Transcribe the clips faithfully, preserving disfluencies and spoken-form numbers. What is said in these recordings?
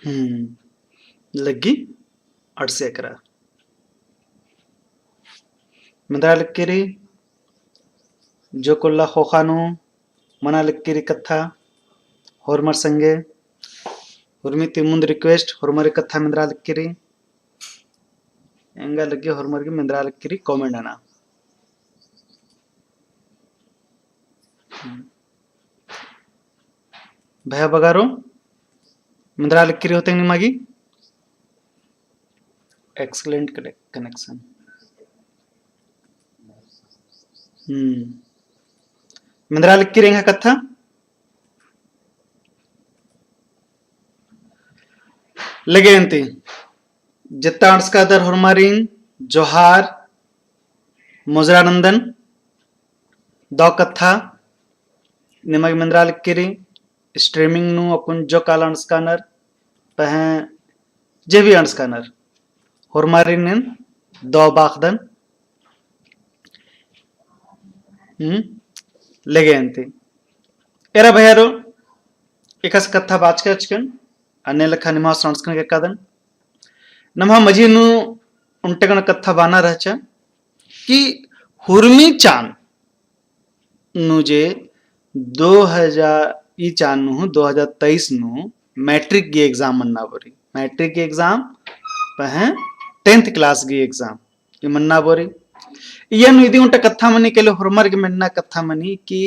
हम्म, लग्गी अंड़सका एकरा। मेंदरा लक्की रई, जो कुल्ला ख़ोख़ा नू मना लक्की रई कत्था, होरमर संगे, होरमी ती मुन्द request, होरमर कत्था मेंदरा लक्की रई, एंगा लग्गी होरमर गे मेंदरा लक्की रई comment नना। भैया बगारो, मेंदरा लक्की रई होते निमा गे? Excellent conne-, connection। हम्म। मेंदरा लक्की रई एंगा कत्था? लगे अन्ती। जित्ता अंड़सकादर होरमारिन जोहार, मुजरा नन्दन। दौ कत्था निमा गे मेंदरा लक्की रई, streaming नू अक्कुन जो काला अंड़सकानर, पहें जे भी अंड़सकानर, होरमारिन एन दौ बाखदन। हम्म, लगे अन्ती। एरा भैयारो, एकासे कत्था बाचका चिकन, अन्ने लेखा निम्है संस्करण के कादन। नम्है मझी नू उन्टे गण कत्था बअना रहचा कि हुरमी चान नू जे दो हजार, ई चान नू दो हजार तेईस नू मैट्रिक गे exam मन्ना बोरी। मैट्रिक गे exam पहें tenth class गे exam ई मन्ना बोरी। इया नू इदी उन्टा कत्था मनी केले होरमर गे मेन्ना कत्था मनी कि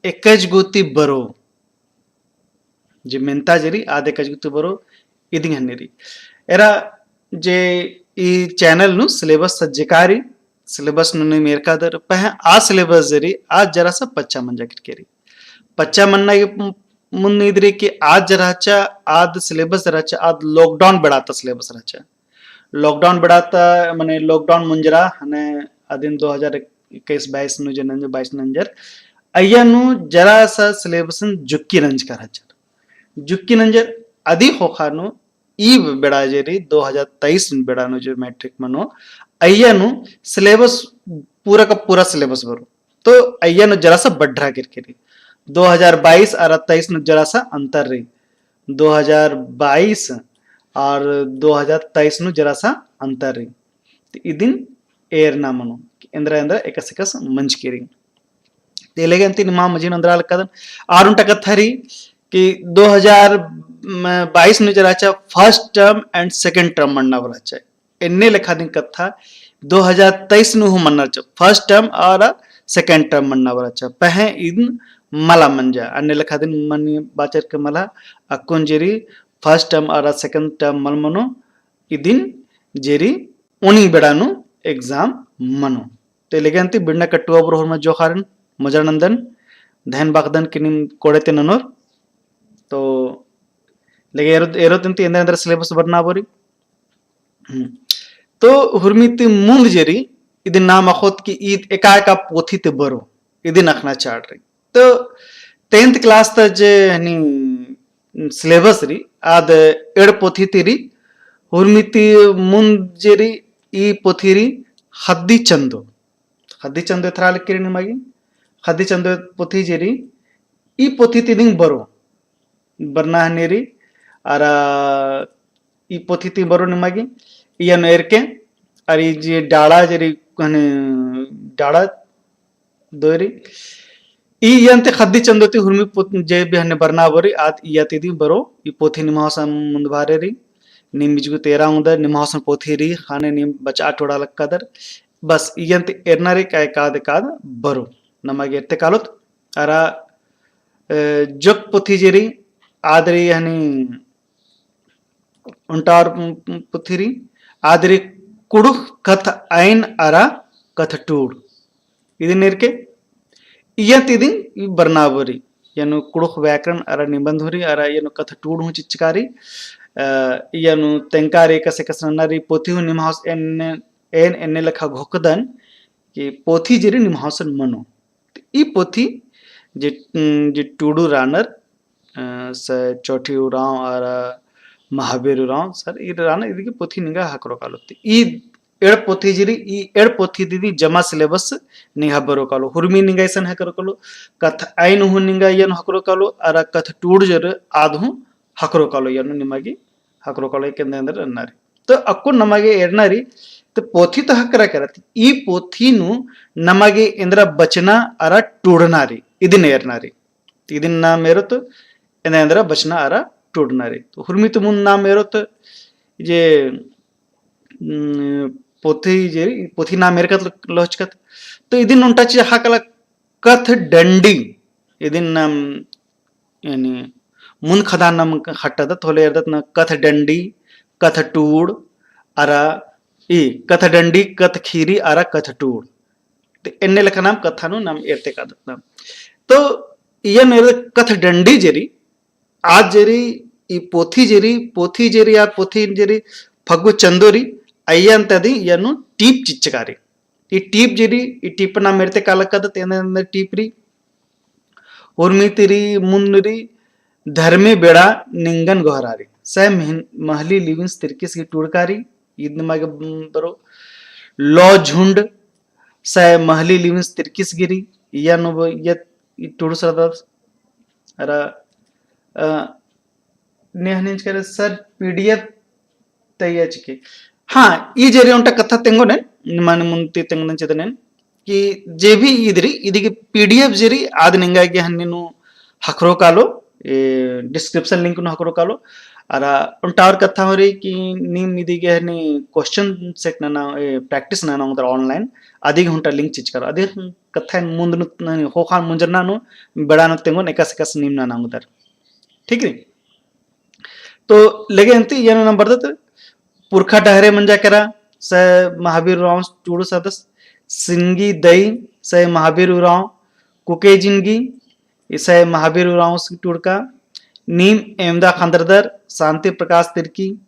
एकज गूटी बरो जे मेन्ता जे रई, आद एकज गूटी बरो इदिंग हन्नी रई। एरा जे ई channel नू syllabus सज्जका रई, syllabus नू नीम एरकादर, पहें आ syllabus जे रई, आद जरा सा पच्चा मंजा केरके रई। पच्चा मन्ना गे मुन्द ईद रई कि आद जे रहचा, आद syllabus जे रहचा, आद lockdown बेड़ा ता syllabus रहचा। Lockdown बेड़ा ता, मने lockdown मुंजरा, हने अदिन दो हजार इक्कीस बाईस नू जे नंजर, बाईस नंजर, अइया नू जरा सा syllabus जुक्की नंजका रहचर। जुक्की नंजर अदी ख़ोख़ा नू ई बेड़ा जे रई दो हजार तेईस बेड़ा नू जे मैट्रिक मनो, अइया नू syllabus पूरा का पूरा syllabus बरो। तो अइया नू जरा सा बढ़रा केरके रई। दो हजार बाईस अरा तेईस नू जरा सा अंतर रई। दो हजार बाईस और दो हजार तेईस नू जरा सा अंतर रई। तो इदिन एरना मनो कि एन्दरा एन्दरा एकस एकस मंजकी रई। ते लेगे अन्ती निम्है मझी नू एन्दरा लक्कादन। आर उन्टा कत्था रई कि दो हजार बाईस नू जे रहचा first term and second term मन्ना बरचा। एन्ने लेखा दिम कत्था दो हजार तेईस नू हूँ मन्ना रहचा, first term और second term मन्ना बरचा। पहें इदिन मला मंजा, अन्ने लेखा दिम मनी बाचर के मला अक्कुन जे रई first term और second term मल मनो, इदिन जे रई उनी बेड़ा नू exam मनो। ते लेगे अन्ती बिड़ना कट्टुआ बरो होरमा जोहारन, मुजरा नन्दन, धैन बाखदन कि नीम कोड़े ती ननोर। तो लेगे एरोत, एरोत अन्ती एन्दरा एन्दरा syllabus बरना बोरी। हम्म। तो हुरमी ती मुन्द जे रई, इदिन नाम अख़ोत कि ईद एका एका पोथी ती बरो, इदिन अख़ना चाड़ रई। तो tenth class ता जे हनी syllabus रई, आद एड़ पोथी ती रई, हुरमी ती मुन्द जे रई, ई पोथी रई ख़द्दी चंदो। ख़द्दी चंदो एथरा लक्की रई निमा गे, ख़द्दी चंदो पोथी जे रई, ई पोथी ती दिम बरो। बरना हनी रई, अरा ई पोथी ती बरो निमा गे, इया नू एरके, अरा ई जे डाड़ा जे रई, हने डाड़ा दोय रई। ई इयन ती ख़द्दी चंदो ती हुरमी पोथ-, जे भी हने बरना बोरी, आद इया ती दिम बरो, ई पोथी निम्है सन मुन्द बारे रई, नीम इजगु ती एरा ओंगदर, निम्है सन पोथी रई, ख़ने नीम बचा टोड़ा लक्कादर, बस इयन ती एरना रई का एकाद एकाद बरो, नमा गे एरते कालोत, अरा, अ, जोक पोथी जे रई, आद रई हनी, ओन्टा आर पुथी रई, आद रई कुँड़ुख़ कत्थ अइन अरा कत्थ टूड़। इदिन एरके, इय्या ती दिम ई बरना बोरी, इय्या नू कुँड़ुख़ व्याकरण अरा निबंध हूँ रई, अरा इय्या नू कत्थ टूड़ हूँ चिच्चका रई, अ, इय्या नू तेंका रई, कसे कसे नन्ना रई, पोथी हूँ निम्है सन एन, एन एन्ने लेखा घोखदन, कि पोथी जे रई निम्है सन मनो। ई पोथी जे, जे टूड़ू रानर, अ, स-, चौठी उराँव अरा महावीर उराँव सर, ई राना इदी गे पोथी निंगा ख़क्खरो कालो। ती ई एड़ पोथी जे रई, ई एड़ पोथी ती दिम जमा syllabus निंगा बरो कालो। हुरमी निंगा इसन ख़क्खरो कालो, कत्थ अइन हूँ निंगा इय्या नू ख़क्खरो कालो, अरा कत्थ टूड़ जे रई आद हूँ ख़क्खरो कालो, इय्या नू निमा गे हकरो कालो एका एन्देर एन्देर रअना रई। तो अक्कुन नमा गे एरना रई, तो पोथी तो हकरा केरा, ई पोथी नू नमा गे एन्देरा बचना अरा टूड़ना रई, इदिन एरना रई। इदिन नाम एरोत, एन्देर एन्देरा बचना अरा टूड़ना रई। तो हुरमी ती मुन्द नाम एरोत जे, उम, पोथी जे रई, पोथी नाम एरकत लहोचकत। तो इदिन ओन्टा चीज अख़आ काला कथडंडी, इदिन नाम, यानी मुन्द ख़द्दन नाम खट्टदत, होले एरदत ना कथडंडी, कथटूड़, अरा ई कथडंडी, कथख़ीरी, अरा कथटूड़। तो एन्ने लेखा नाम कत्था नू नाम एरते कादत नाम। तो इय्या नू एरदत कथडंडी जे रई, आद जे रई, ई पोथी जे रई, पोथी जे रई, आ पोथी जे रई, फग्गु चंदो रई, अइय्या ती अदी इय्या नू टीप चिच्चका रई। ई टीप जे रई, ई टीप नाम एरते काला कादत, एन्देर एन्देर टीप रई। हुरमी ती रई, मुन्द रई, धर्मे बेड़ा निंगन गोहरारी। सय महन-, महली लिविंस तिर्किस गही टूड़का रई, ईद नमा गे बरओ। लौ झुंड, सय महली लिविंस तिर्किस गही रई, इय्या नू ब-, इय्या ई टूड़ुस रअदस। अरा, अ, ने हने इंच करे सर PDF तैया चिके। हाँ, ई जे रई ओन्टा कत्था तेंगोन एन, माने मुन्द ती तेंगोन चिदन एन, कि जे भी ईद रई, इदी गही PDF जे रई, आद निंगा गे हन्ने नू हकरो कालो, ए, description link नू हकरो कालो। अरा ओन्टा और कत्था हूँ रई कि नीम इदी गही हन्ने question set नना, ए, practice नना ओंगदर online, अदी गही ओन्टा link चिच्चका रओ। अदी कत्था एन मुन्द नू, ख़ोख़ा मुंजरना नू, बेड़ा नू तेंगोन एकासे एकासे नीम नना ओंगदर। ठीक रई? तो लेगे अन्ती इय्या नू नाम बरदत, पुरखा डहरे मंजा केरा, सय महावीर उराँव टूड़ुस रअदस, सिनगी दई, सय महावीर उराँव, कुके जिनगी, सय महावीर उराँवस गही टूड़का, नीम एवंदा ख़ंदरदर, शांति प्रकाश तिर्की,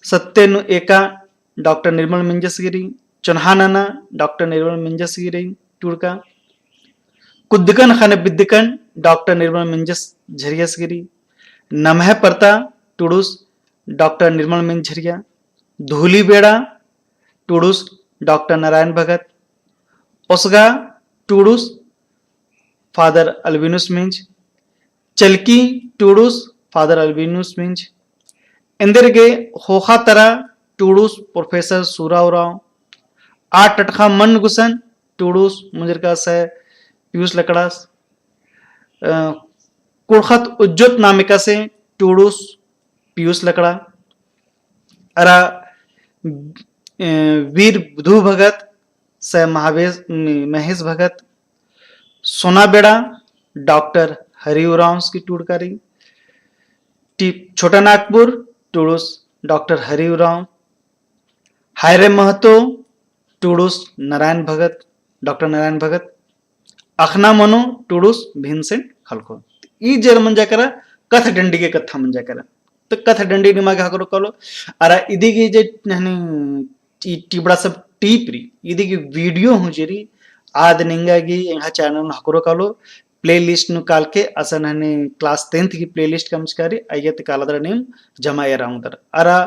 सत्य नू एका, डॉक्टर निर्मल मिंजस गही रई, चोन्हा नना, डॉक्टर निर्मल मिंजस गही रई टूड़का, कुद्दकन ख़ने बिद्दकन, डॉक्टर निर्मल मिंजस झरियस गही रई, नम्है परता टूड़ुस डॉक्टर निर्मल मिंज झरिया, धूली बेड़ा टूड़ुस डॉक्टर नारायण भगत, ओसगा टूड़ुस फादर अल्बिनुस मिंज, चलकी टूड़ुस फादर अल्बिनुस मिंज, एन्देरगे ख़ोख़ा तरा टूड़ुस प्रोफेसर सूरा उराँव, आ टटख़ा मन गुसन टूड़ुस मुंजरका सय पियुस लकड़ास, अ, कुँड़ुख़त उज्जोत नाम एकासे टूड़ुस पियुस लकड़ा, अरा, अ, वीर बुधु भगत, सय महावेश, महेश भगत, सोना बेड़ा, डॉक्टर हरि उराँवस गही टूड़का रई, टीप छोटा नागपुर, टूड़ुस डॉक्टर हरि उराँव, हायरे महतो, टूड़ुस नारायण भगत, डॉक्टर नारायण भगत, अख़ना मनो, टूड़ुस भिंसेंट खलखो। ई जे रई मंजा केरा, कथडंडी गही कत्था मंजा केरा। तो कथडंडी निमा गे हकरो कालो, अरा इदी गही जे हने ई टिबड़ा सब टीप रई, इदी गही video हूँ जे रई, आद निंगा गे एंग्है channel नू हकरो कालो, playlist नू कालके असन हने class tenth गही playlist कमचका रई, अइय्या ती कालदरा नीम जमा एरा ओंगदर। अरा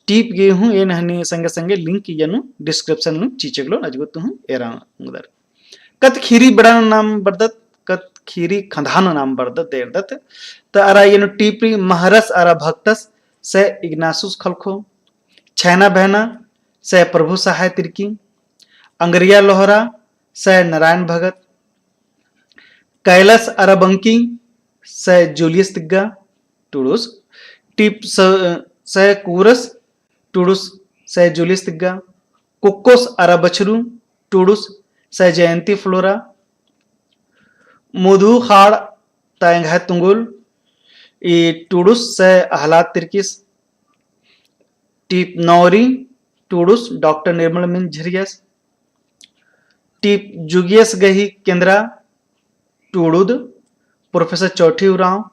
टीप गही हूँ एन हने संगे संगे link इय्या नू description नू चिचगलो नजगो ती हूँ एरा ओंगदर। कत्त खीरी बेड़ा नू नाम बरदत, कत्त खीरी खंधा नू नाम बरदत, एरदत। त अरा इय्या नू टीप रई महरस अरा भक्तस सय इग्नासुस खलखो, छैना बहना सय प्रभु सहाय तिर्की, अंगरिया लोहरा सय नारायण भगत, कैलास अरा बंकी सय जूलियस तिग्गा टूड़ुस, टीप स-, सय कुरस टूड़ुस सय जूलियस तिग्गा, कुक्कोस अरा बछरू टूड़ुस सय जयंती फ्लोरा, मुधु खाड़ ता एंग्है तुंगुल ई टूड़ुस सय अहलाद तिर्किस, टीप नौरी टूड़ुस डॉक्टर निर्मल मिंज झरियस, टीप जुगियस गही केंद्रा टूड़ुद प्रोफेसर चौठी उराँव,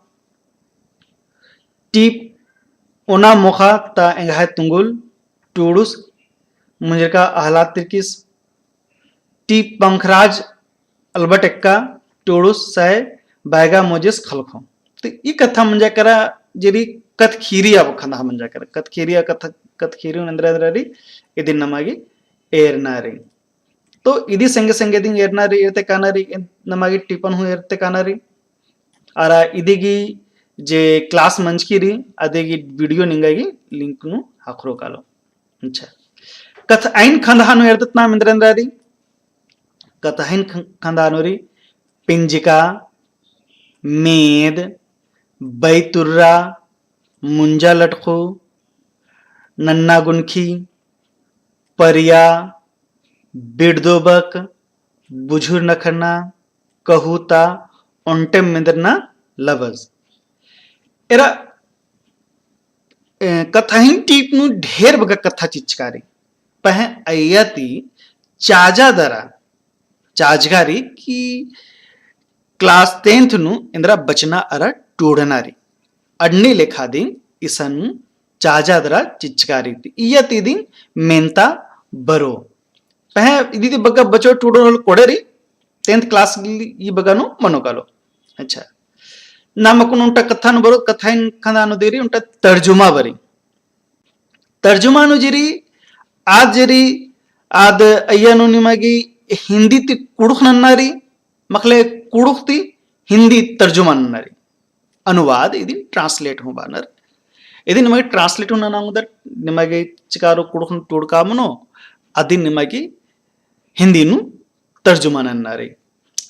टीप ओना मोखा ता एंग्है तुंगुल टूड़ुस मुंजरका अहलाद तिर्किस, टीप पंखराज अल्बर्ट एक्का टूड़ुस सय बैगा मोजेस खलखो। तो ई कत्था मंजा केरा जे रई कत्त खीरी अब खंधा मंजा केरा। कत्त खीरी आ कत्था, कत्त खीरी नू एन्दरा एन्दरा रई इदिन नमा गे एरना रई। तो इदी संगे संगे इदिन एरना रई, एरते काना रई, नमा गे टीपन हूँ एरते काना रई। अरा इदी गही जे class मंजकी रई, अदिगी video निंगा गे link नू ख़क्खरो कालो। अच्छा। कत्थअइन खंदहा नू एरदत नाम एन्दरा एन्दरा रई। कत्थअइन ख-, खंदहा नू रई, पिंजका, मेद, बैतुर्रा, मुंजा लटखू, नन्ना गुनखी, परिया, बिड़दोबक, बुझुर नखरना, कहूता, ओन्टेम मेंदरना लबज। एरा, ए, कत्थअइन टीप नू ढेर बग्गे कत्था चिच्चका रई। पहें अइय्या ती चाजा दरा, चाजका रई कि class tenth नू एन्दरा बचना अरा टूड़ना रई। अन्ने लेखा दिम इसन चाजा दरा चिच्चका रई। इय्या ती दिम मेन्ता बरो। पहें इदी ती बग्गे बचो टूड़ो होले कोड़े रई, tenth class ई बग्गे नू मनो कालो। अच्छा। नाम अक्कुन ओन्टा कत्था नू बरो, कत्थअइन खंदहा नू दे रई, ओन्टा तर्जुमा बरी। तर्जुमा नू जे रई, आद जे रई, आद अइय्या नू निमा गे हिन्दी ती कुँड़ुख़ नन्ना रई, मखले कुँड़ुख़ ती हिन्दी तर्जुमा नन्ना रई। अनुवाद इदिन translate हूँ बअनर। इदिन निमा गे translate हूँ नना ओंगदर, निमा गे चिचका रओ कुँड़ुख़ नू टूड़का मनो, अदिन निमा गे हिन्दी नू तर्जुमा नन्ना रई।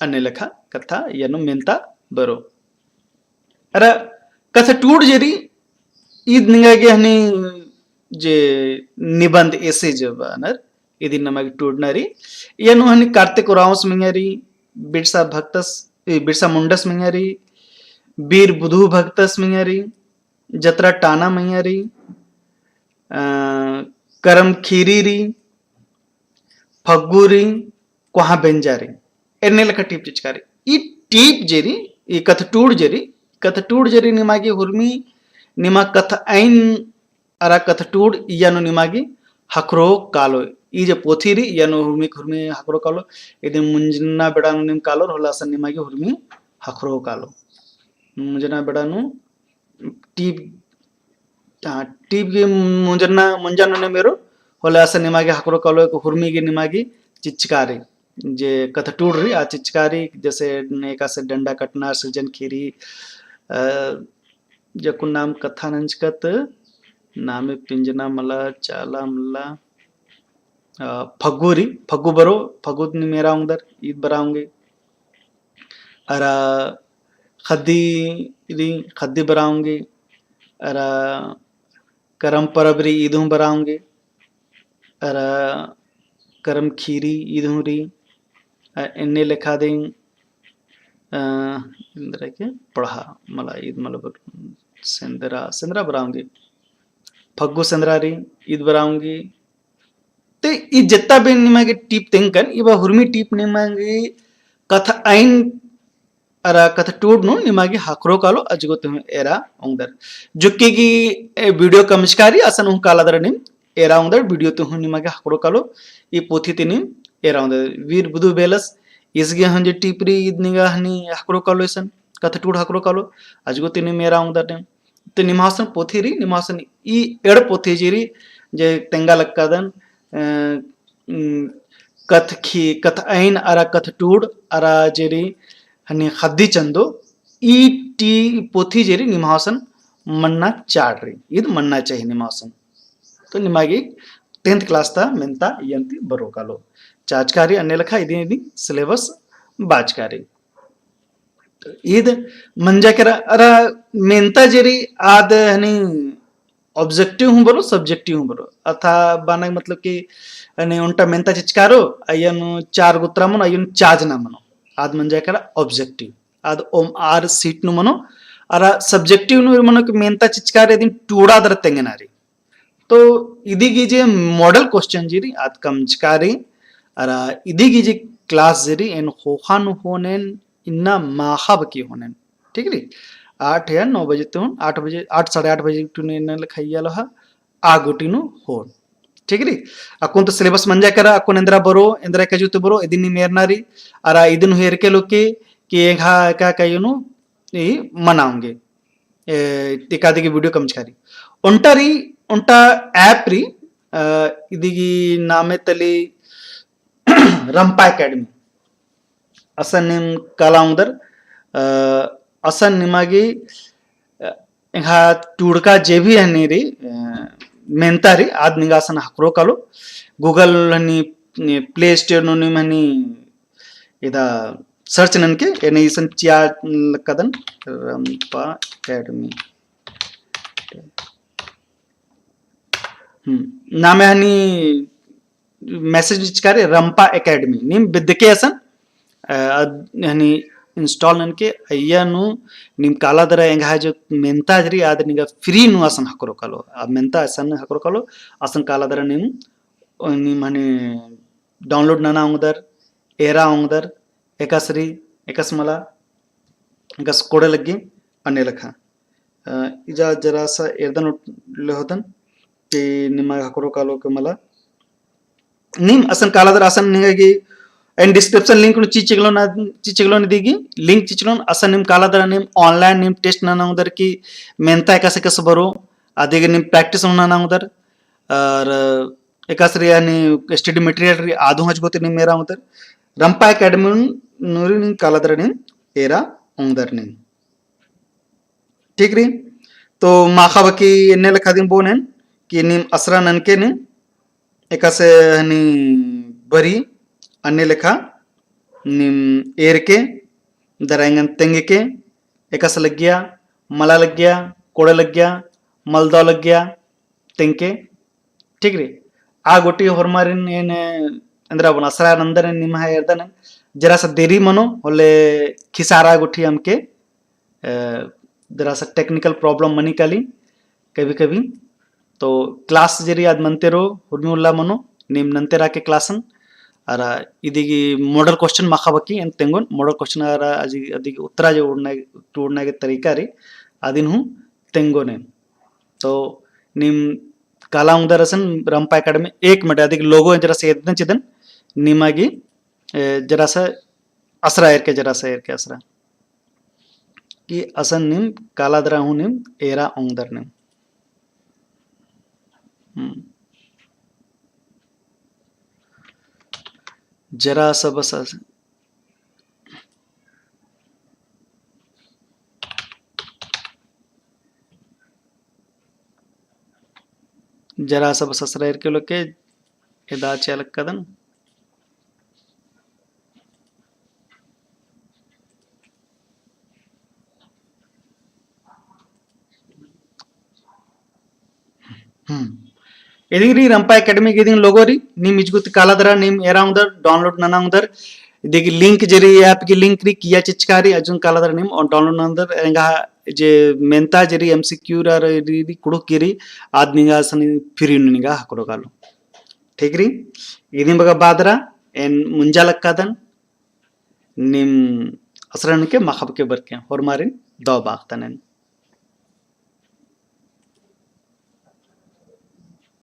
अन्ने लेखा कत्था इय्या नू मेन्ता बरो। अरा कत्था टूड़ जे रई, ईद निंगा गे हनी जे निबंध essay जे बअनर, इदिन नमा गे टूड़ना रई। इय्या नू हनी कार्तिक उराँवस मइय्याँ रई, बिरसा भक्तस, ए, बिरसा मुंडस मइय्याँ रई, बीर बुधु भक्तस मइय्याँ रई, जतरा टाना मइय्याँ रई, अ, करम खीरी रई, फग्गु रई, कोहाँ बेंजा रई। एन्ने लेखा टीप चिचका रई। ई टीप जे रई, ई कत्थटूड़ जे रई, कत्थटूड़ जे रई निमा गे हुरमी, निमा कत्थअइन अरा कत्थटूड़ इय्या नू निमा गे ख़क्खरो कालो। ई जे पोथी रई, इय्या नू हुरमी, हुरमी ख़क्खरो कालो। इदिन मुंजना बेड़ा नू नीम कालोर, होले असन निमा गे हुरमी ख़क्खरो कालो। मुंजना बेड़ा नू टीप, हाँ, टीप गे मुंजना, मुंजा नू नीम एरोर, होले असन निमा गे ख़क्खरो कालो, एक हुरमी गे निमा गे चिचका रई। जे कत्थटूड़ रई, आ चिचका रई, जैसे एकासे डंडा कटना, सृजन खीरी, अ, जकुन नाम कत्था नंजकत, नामे पिंजना मला, चाला मला, अ, फग्गु रई, फग्गु बरो, फग्गु नीम एरा ओंगदर, ईद बरआ ओंगी। अरा ख़द्दी रई, ख़द्दी बरआ ओंगी। अरा करम परब रई, ईद हूँ बरआ ओंगी। अरा करम खीरी, ईद हूँ रई। अ, एन्ने लेखा दिम, अ, एन्दरा के पड़हा, मला ईद मला बर-, सेंदरा, सेंदरा बरआ ओंगी। फग्गु सेंदरा रई, ईद बरआ ओंगी। ते ई जेत्ता बेन निमा गे टीप तेंगकन, इबा हुरमी टीप निमा गे कत्थअइन अरा कत्थटूड़ नू निमा गे ख़क्खरो कालो, अजगो ती हूँ एरा ओंगदर। जुक्की गी, ए, video कमचका रई, असन हूँ काला दरा नीम एरा ओंगदर, video ती हूँ निमा गे ख़क्खरो कालो, ई पोथी ती नीम एरा ओंगदर। वीर बुधु बेलस, ईस गे हूँ जे टीप रई, ईद निंगा हनी ख़क्खरो कालो, इसन कत्थटूड़ ख़क्खरो कालो, अजगो ती नीम एरा ओंगदर नीम। ते निम्है गुसन पोथी रई, निम्है गुसन ई एंड़ पोथी जे रई, जे तेंगा लक्कादन, अ, उम, कत्थखी-, कत्थअइन अरा कत्थटूड़ अरा जे रई हनी ख़द्दी चंदो, ई टी पोथी जे रई निम्है गुसन मन्ना चाड़ रई, ईद मन्ना चाही निम्है गुसन। तो निमा गे tenth class ता मेन्ता इय्या ती बरओ कालो। चाचका रई अन्ने लेखा इदिन इदिन syllabus बाचका रई। ईद मंजा केरा, अरा मेन्ता जे रई आद हनी objective हूँ बरओ, subjective हूँ बरओ। अथा बाना मतलब कि हनी ओन्टा मेन्ता चिचका रओ, अइय्या नू चार गुत्रा मनो, अइय्या नू चाजना मनो। आद मंजा केरा objective। आद ओम आर sheet नू मनो, अरा subjective नू मनो कि मेन्ता चिचका रई इदिन टूड़ा दरा तेंगना रई। तो इदी गी जे model question जे रई, आद कमचका रई, अरा इदी गी जे class जे रई, एन ख़ोख़ा नू होन एन, इन्ना माख़ा बकी होन एन। ठीक रई? आठ या नौ बजे ती होन, आठ बजे, आठ, साढ़े आठ बजे ती होन एन लखाइया लोहा, आ गूटी नू होन। ठीक रई? अक्कुन तो syllabus मंजा केरा, अक्कुन एन्दरा बरओ, एन्दरा कजू ती बरओ, इदिन नीम एरना रई, अरा इदिन हूँ एरके लोके, कि एंग्हा का का यूँ नू, ई मना ओंगे। ए, एकादिगे video कमचका रई। ओन्टा रई, ओन्टा app रई, अ, इदी गी नामे तली रंपा Academy। असन नीम काला ओंगदर, अ, असन निमा गे एंग्हा टूड़का जे भी हनी रई, अ, मेन्ता रई, आद निंगा असन हकरो कालो। Google हनी, Play Store नू नीम हनी इदा search ननके, एन्ने इसन चिआ लक्कादन, रंपा Academy। हम्म, नामे हनी message चिचका रई, रंपा Academy। नीम बेद्दके असन, अ, अद-, हनी install ननके, अइय्या नू नीम काला दरा एंग्हा जो मेन्ता जे रई, आद निंगा free नू असन हकरो कालो। आ मेन्ता असन हकरो कालो, असन काला दरा नीम, नीम हनी download नना ओंगदर, एरा ओंगदर, एकासे रई, एकासे मला, एकासे कोड़े लग्गी, अन्ने लेखा। अ, इजा जरा सा एरदन उट-, लेहोदन, कि निमा हकरो कालो के मला। नीम असन काला दरा असन निंगा गे, एन description link नू चिचकलोन, चिचकलोन दिगी, link चिचकलोन, असन नीम काला दरा नीम online नीम test नना ओंगदर कि मेन्ता एकासे एकासे बरो, अदिगे नीम practice नना ओंगदर, और एकासे रई हनी study material रई आद हूँ अजगो ती नीम एरा ओंगदर। रंपा Academy नू रई नीम काला दरा नीम एरा ओंगदर नीम। ठीक रई? तो माखा बकी एन्ने लेखा दिम बओन एन कि नीम असरा ननके नीम एकासे हनी बरी अन्ने लेखा नीम एरके दरा एंगन तेंगके एकासे लग्गिया, मला लग्गिया, कोड़े लग्गिया, मलदव लग्गिया, तेंगके, ठीक रई। आ गूटी होरमारिन एन एन्दरा बओन असरा नंदर एन निम्है एरदन, जरा सा देरी मनो, होले खिसारा गूटी अमके, अ, जरा सा technical problem मनी काली कभी कभी। तो class जे रई आद मनते रओ, हुरमी उल्ला मनो, नीम नन्ते रआ के class न, अरा इदी गी model question माखा बकी, एन तेंगोन, model question अरा अजी, अदी गी उत्तरा जे उड़ना, उड़ना गे तरीका रई, अदिन हूँ तेंगोन एन। तो नीम काला ओंगदर असन रंपा Academy, एक मिनट, अदी गी logo एन जरा सा एरदन चिदन, निमा गी, ए, जरा सा असरा एरके, जरा सा एरके असरा। कि असन नीम काला दरा हूँ नीम एरा ओंगदर नीम। हम्म। जरा सा बस अस-, जरा सा बस असरा एरके लोके एदा चिआ लक्कादन। हम्म। इदिंग रई रंपा Academy गी इदिंग logo रई, नीम इजगुत काला दरा नीम एरा ओंगदर, download नना ओंगदर। इदी गी link जे रई, app गी link रई, किइय्या चिचका रई, अजुन काला दरा नीम और download नना ओंगदर। एंगा जे मेन्ता जे रई, M C Q रई, रई, रई, कुँड़ुख़ गी रई, आद निंगा असन free नू निंगा हकरो कालो। ठीक रई? इदिन बग्गे बादरा, एन मुंजा लक्कादन, नीम असरा ननके माखा बके बरके, होरमारिन दव बाखतन एन।